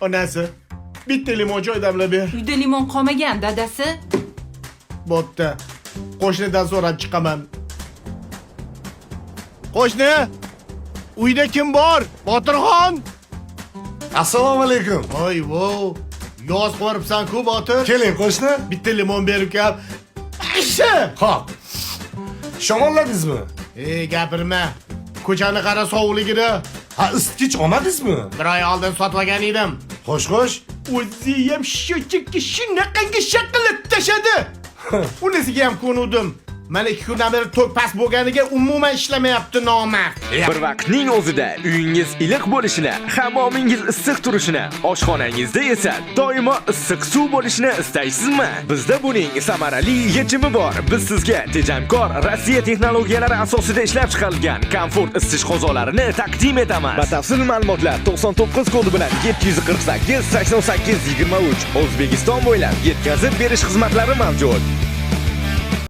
Onasi, bitta limon choy damlab ber. Uyda limon qolmagan, dadasi. Bo'pti. Qo'shnidan so'rab chiqaman. Qo'shni! Uyda kim bor? Botirxon! Assalomu alaykum. Voy vo. Yoz qo'ribsan-ku, Botir. Keling, qo'shni. Bitta limon berib kel. Ishi! Hop. Shamolladingizmi? Ey, gapirma. Ko'chani qara sovuqligini. Ha, isitgich olmadingizmi? Bir oy oldin sotib olgan edim. Xo'sh, xo'sh. O'zi ham shunchaki shunaqangi shaqilib tashadi. Unisiga ham ko'nuvdim. Mana 2 kundan beri tok past bo'lganiga umuman ishlamayapti nomard. Bir vaqtning o'zida uyingiz iliq bo'lishini, hammomingiz issiq turishini, oshxonangizda esa doimo issiq suv bo'lishini istaysizmi? Bizda buning samarali yechimi bor. Biz sizga tejamkor Rossiya texnologiyalari asosida ishlab chiqarilgan komfort isitish qozonlarini taqdim etamiz. Batafsil ma'lumotlar 99 kodi bilan 748 88 23. O'zbekiston bo'ylab yetkazib berish xizmatlari mavjud.